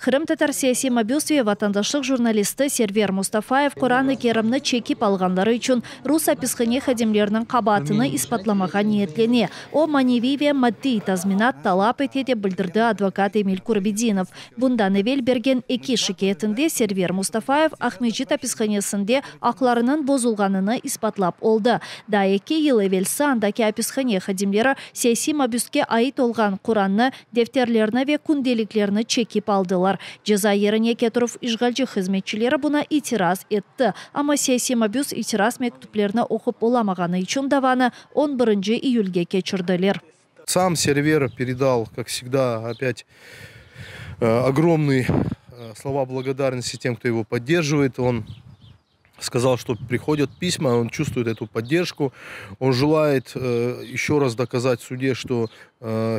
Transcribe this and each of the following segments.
Qırımtatar siyasiy mabüs ve vatandaşlıq jurnalisti Server Mustafayev Quran-ı Kerimni çekip alğanları içün rus apishane hadimleriniñ qabaatını isbatlamağa niyetlene. O, maneviy ve maddiy tazminat talap ete, dep bildirdi advokat Emil Kurbedinov. Bundan evel bergen eki şikâyetinde Server Mustafayev Aqmescit apishanesinde aqlarınıñ bozulğanını isbatlap oldı. Daa eki yıl evelsi andaki apishane hadimleri siyasiy mabüske ait olğan Qurannı, defterlerni ve kündeliklerni çekip aldılar. Ceza yerine ketirüv işğalci hızmetçileri buña itiraz etti, amma siyasiy mabüs itiraz mektüplerini oqup olamağanı içün davanı on birinci iyülge keçirdiler. Sam Server peredal, kak vsegda, opyat ogromnıy slova blagodarnosti tem, kto ego poddерживает. On skazal, çto prihodât pisma, on çuvstvuyet etu podderjku. On jelает eşço raz dokazat sude, çto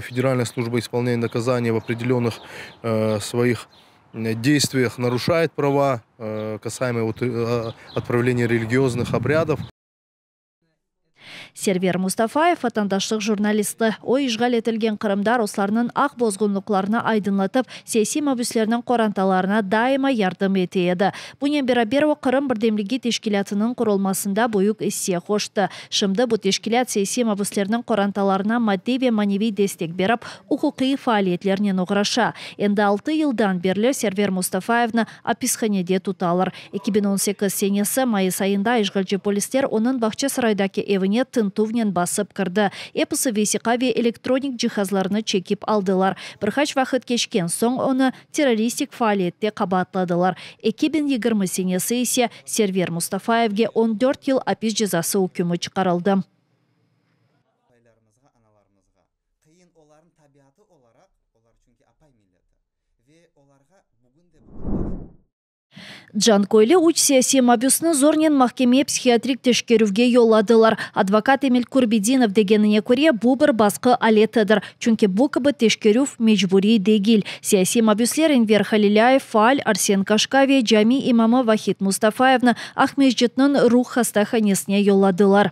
Federalnaya slujba ispolneniya nakazaniya v opredelennıh svoih deystviyah naruşayet prava, kasayemo vot otpravleniya religioznih obryadov. Server Mustafayev, vatandaşlıq jurnalisti. O, işğal etilgen Qırımda ruslarnıñ aq bozğunlıqlarını aydınlatıp, siyasiy mabüslerniñ qorantalarına daima yardım ete edi. Bunen beraber o, Qırım birdemligi teşkilâtınıñ qurulmasında büyük isse qoştı. Şimdi bu teşkilât siyasiy mabüslerniñ qorantalarına maddiy ve maneviy destek berip, uquqiy faaliyetlernen oğraşa. Endi altı yıldan berli Server Mustafayevni apishanede tutalar. 2018 senesi mayıs ayında işğalci polisler onıñ Bağçasaraydaki evine tintüvnen basıp kirdi. Episi vesiqa ve elektronik cihazlarını çekip aldılar. Bir qaç vaqıt keçken soñ onı terroristik faaliyette qabaatladılar. 2020 senesi ise Server Mustafayevge 14 yıl apis cezası ükmü çıqarıldı. Canköyli üç siyasiy mabüsni zornen mahkeme-psihiatrik teşkerüvge yolladılar. Advokat Emil Kurbedinov degenine köre, bu bir basqı aletidir, çünki bu kibi teşkerüv mecburiy degil. Siyasiy mabüsler Enver Halilâyev, faal Arsen Kaşka ve cami imamı Vahid Mustafayevni Aqmescitniñ Ruh hastahanesine yolladılar.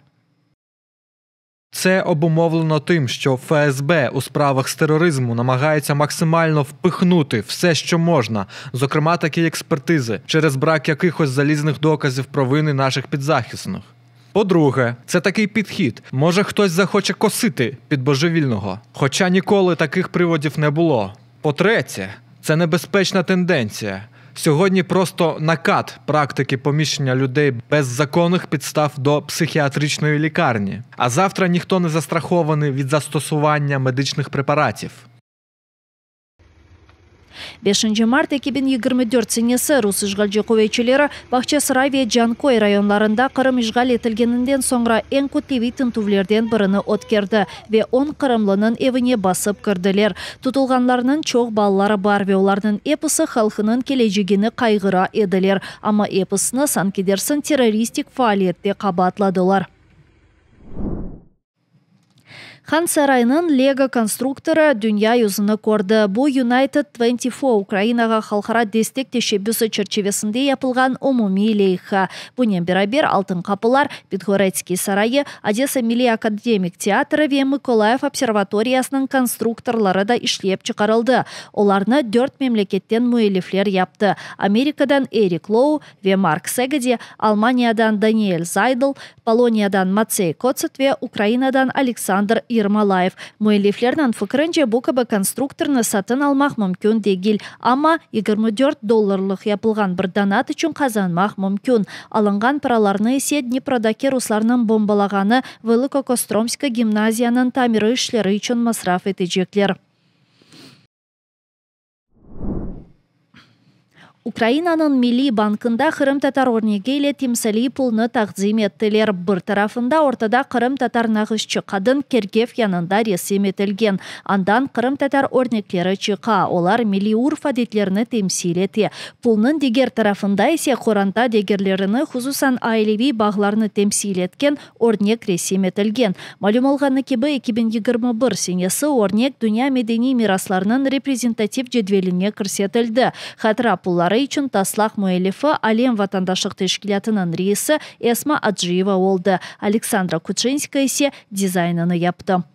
Це обумовлено тим, що ФСБ у справах з тероризму намагається максимально впихнути все, що можна, зокрема такі експертизи, через брак якихось залізних доказів провини наших підзахисних. По-друге, це такий підхід. Може, хтось захоче косити під божевільного, хоча ніколи таких приводів не було. По-третє, це небезпечна тенденція. Сьогодні просто накат практики поміщення людей без законних підстав до психіатричної лікарні. А завтра ніхто не застрахований від застосування медичних препаратів. Beşinci mart 2024 senesi rus işğalci quvetçileri Bağçasaray ve Canköy rayonlarında Qırım işğal etilgeninden soñra eñ kütleviy tintüvlerden birini ötkerdi ve 10 qırımlınıñ evine basıp kirdiler. Tutulğanlarnıñ çoq balaları bar ve olarnıñ episi halqınıñ kelecegini qayğıra ediler. Amma episini sanki dersiñ terroristik faaliyette qabaatladılar. Han sarayınıñ Lego konstruktorı dünya yüzüni kördi. Bu United 24 Ukrainağa halqara destek teşebbüsi çerçivesinde yapılğan umumiy leyha. Bunen beraber Altın qapılar, Pidgoretskiy sarayı, Odesa milliy akademik teatri ve Mıkolayiv observatoriyasınıñ konstruktorları da işlep çıqarıldı. Olarnı dört memleketten müellifler yaptı, Amerikadan Erik Lou ve Mark Segedi, Almaniyadan Daniel Zaydl, Poloniyadan Matsey Kotsut ve Ukrainadan Aleksandr Yermolayev. Müelliflerniñ fikirince, bu kibi konstruktornı satın almaq mümkün degil, amma 24 dollarlıq yapılğan bir donat içün qazanmaq mümkün. Alınğan paralarnı ise Dniprodaki ruslarnıñ bombalağanı Velıkokostromska gimnaziyanıñ tamiri işleri içün masraf etecekler. Ukrainanıñ Milliy bankında qırımtatar örnegi ile timsaliy pulnı taqdim ettiler. Bir tarafında ortada qırımtatar nağışçı qadın kergef yanında resim etilgen. Andan qırımtatar örnekleri çıqa, olar milliy urf-adetlerni temsil ete. Pulnıñ diger tarafında ise qoranta degerlerini, hususan aileviy bağlarnı temsil etken örnek resim etilgen. Malüm olğanı kibi, 2021 senesi örnek dünya medeniy miraslarınıñ reprezentativ cedveline kirsetildi. Hatıra pulları içün taslaq müellifi Alem vatandaşlıq teşkilâtınıñ reisi Esma Aciyeva oldı. Aleksandra Kuçinskaya ise dizaynını yaptı.